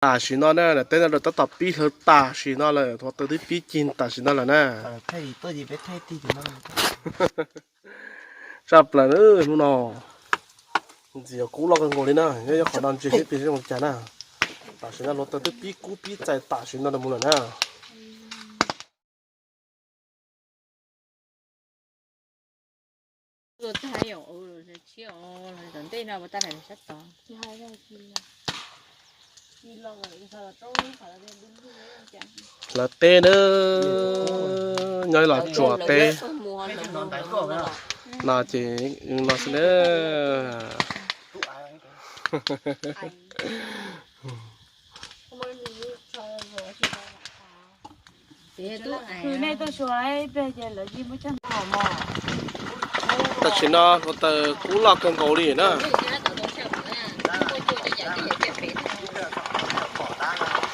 Tam sim no na, teb no tab tom pib hlawv tam sim no lawm, hluav taws twb pib cig tam sim no lawm na. Tshaj plaws hnub no, ntxim yog kub loj kawg nkaus li na, nyob qhov no ntsia seb pes zoo li cas na. Tam sim no hluav taws twb pib kub pib txais tam sim no mus lawm na. Lawv teb na, nyob los tsuas teb no ces no xwb na. Tam sim no hluav taws kub loj kawg nkaus li na.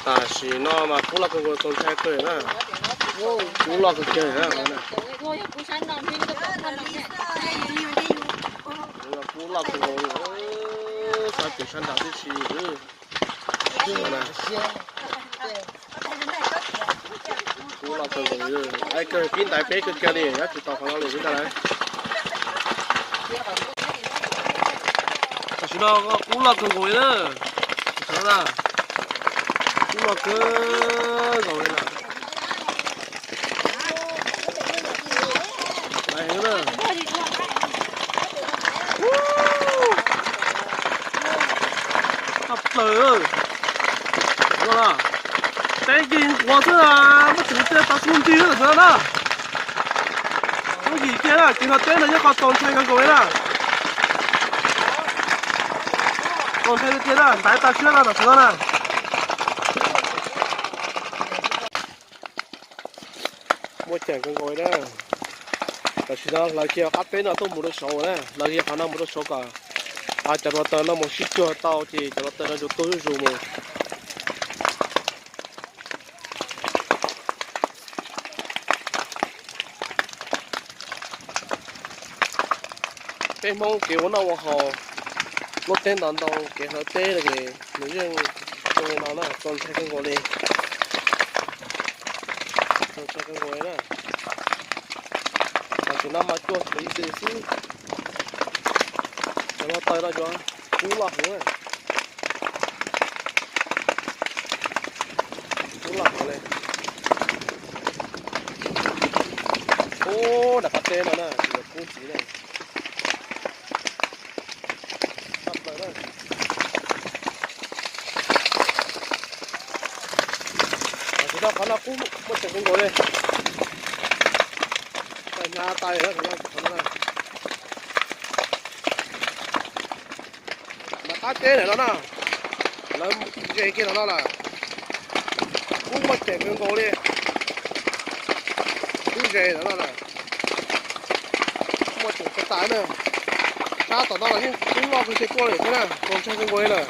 Tam sim no mas kub loj kawg nkaus, txaus ntshai kawg na. Kub loj kawg kiag na. Kub loj kawg nkaus li, sab pem sab nrad tib si. Kub loj kawg nkaus li, ai kawg pib ntaiv peb kawg kiag li, nyob tsis tau qhov no li ntag lauj. Tam sim no kub loj kawg nkaus li na. Kub loj kawg nkaus li na. Tshaj plaws. Teb yig nquas xwb, muab tseem tiaj tau xub nti na. Lub yim kiag na, ces no teb no nyob qhov txaus ntshai kawg nkaus li na. Txaus ntshai tiag tiag na, ntaiv tag siab no tam sim no na. Muaj ceem kawg nkaus li na. Tam sim no hlawv kiag qab teb no tuaj mus rau saud na, hlawv kiag qhov no mus rau saud kom cov hluav taws no mus sib cuag tau ces cov hluav taws no yuav tuag zuj zus mus. Peb Hmoob kev ua noj ua haus, lub teb ntau ntau kev hlawv teb no ces nws yeej zoo li no na, txaus ntshai kawg nkaus li. Txaus ntshai kawg nkaus li na. Tam sim no mas cuag tseem ib ntws xwb. Cov hluav taws no yuav kub loj heev na. Kub loj heev li. Ub, nram qab teb no na, tsis yog kub ntxiv na. Tshaj plaws na. Tam sim no qhov no kub muaj ceem kawg nkaus li. Hnyav tas li qhov no. Nram qab teb ntawm no na, lawv ze kiag ntawm no lawm. Kub muaj ceem kawg nkaus li. Kub ze ntawm no lawm. Muaj ceem kawg tas na. Sab tom no los yeej kub loj kawg kiag tuaj li thiab na, txaus ntshai kawg nkaus li lawm.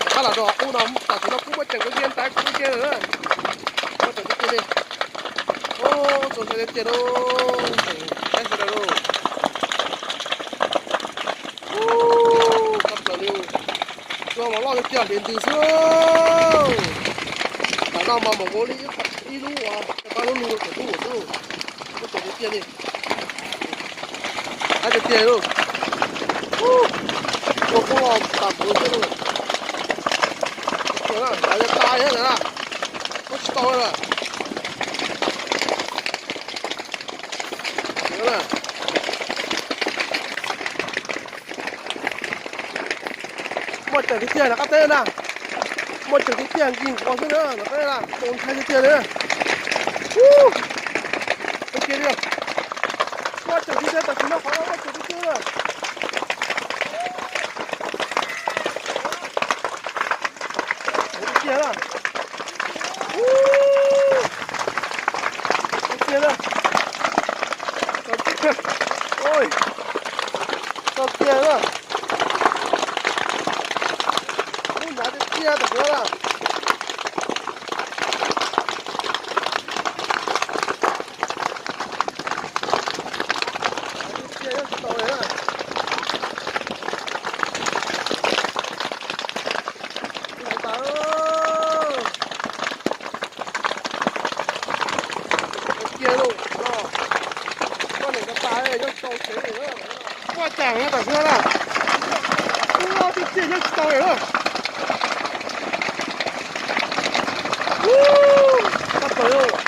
Rov qab los rau qub no, tam sim no kub muaj ceem kawg kiag, ntaiv kub kiag lawm na. Muaj ceem kawg kiag li. Ub, txaus ntshai tiag tiag lauj, tseem saib sawv daws lauj. Ub, tshaj plaws li. Cua mas loj tiag tiag, hliv ntws xwb. Tam no mas mam ua li ib lub, pab lub lug rau saum ntuj xwb. Muaj ceem tiag tiag li. Ntaiv tiag tiag lauj. Ub, cua kub loj tas npaum xwb lauj. Ntaiv tas tas na, muab tsis tau na. Muaj ceem tiag tiag nram qab teb na. Muaj ceem tiag tiag, nkig nquas xwb na, nram qab teb na, txaus ntshai tiag tiag li. Ub, ua kiag li. Muaj ceem tiag tiag, tam sim no qhov no muaj ceem tiag tiag na. Ub, tiag tiag na. Ub, tiag tiag na. Txaus tiag. Ui, txaus tiag na. Ub, hnyav tiag tiag tam sim no na. Hnyav tiag tiag, tsis tau li na. Ntaiv tas. Tau lawm. Tau plaws.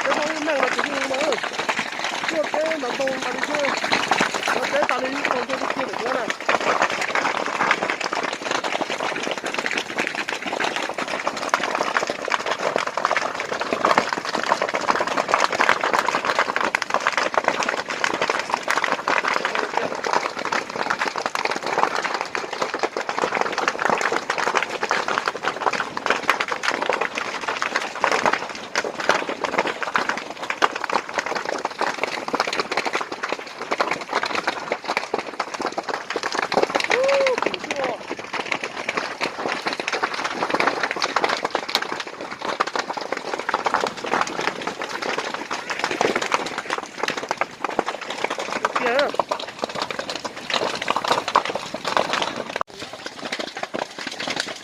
Peb muaj ib neeg no tsis yeej no. Tuaj peb nrov ntoo tas li xwb. Nrov peb tas li ib tug ntshe tus kiag lawm na.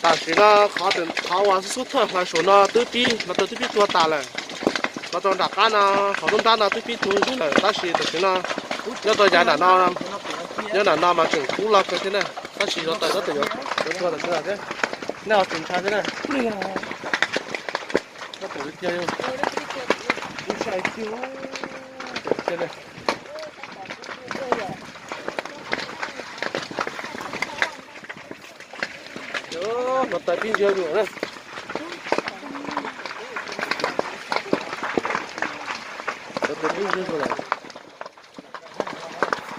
Tam sim no qhov uas xub xub thawj hlo saum no twb pib, hluav taws twb pib tuag tas lawm. Hluav taws nram qab no, hauv lub nrab no twb pib tuag zuj lawm, tab sis tam sim no nyob rau yav nram no, nyob nram no mas tseem kub loj kawg thiab na. Tab sis hluav taws tab tom yuav tuag tam sim no thiab. Nej ho tsis ntshai thiab na. Tab tom tiag, ub sai tiag, tiag na. Hluav taws pib ntsiag zuj na. Hluav taws pib ntsiag zuj lawm.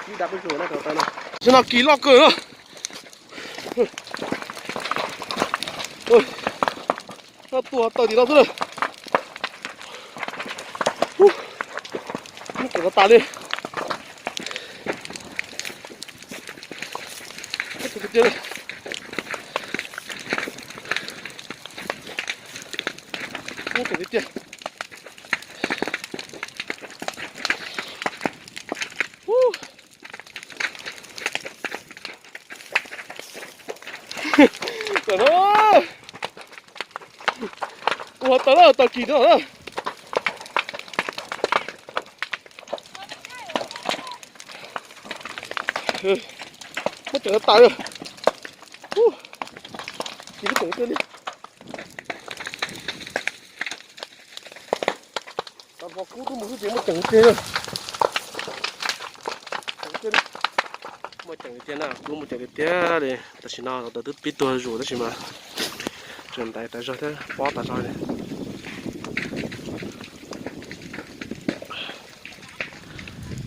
Pib dam peb zuj na, hluav taws no. Tam sim no kis loj kawg na. Tuag taws tim no xwb na. Muab tseem tas li. Muab tseem tiag tiag. Muab tseem tiag tiag. Tam no, ua taws lawm, taws kis no na. Muab tseem tas li. Kis muab tseem tiag li. Tau hmo kub tuaj mus xwb ces muab tseem tiag. Muab tseem tiag na, kub muab tseem tiag li. Tam sim no hluav taws twb pib tuag zuj tab sis mas tseem ntaiv tas zog thiab, pob tas zog li.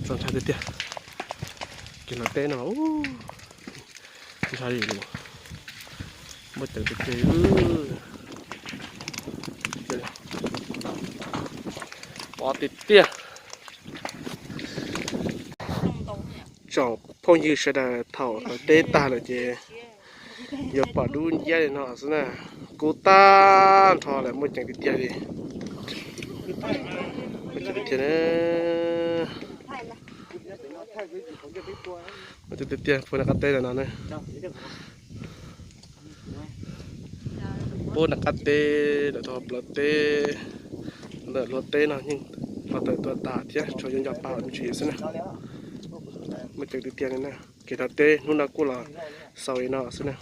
Txaus ntshai tiag tiag. Kis hluav teb no, ntshai li lus. Muaj ceem tiag tiag. Pob tiag tiag. Tsoom phooj ywg sawv daws, thaum hluav teb tag lawm ces yuav pom dub nciab li no xwb na. Kub tag nrho lawm, muaj ceem tiag tiag li. Muaj ceem tiag tiag na. Muaj ceem tiag tiag, pub nram qab teb ntawm no na. Pub nram qab teb, lawm tau plawv teb, ntawm hluav teb no yeej hluav taws tuag tas thiab, tshuav cov ncov pa me ntsis xwb na. Muaj ceem tiag tiag li na. Kev hluav teb hnub no kuj los xaus li no xwb na.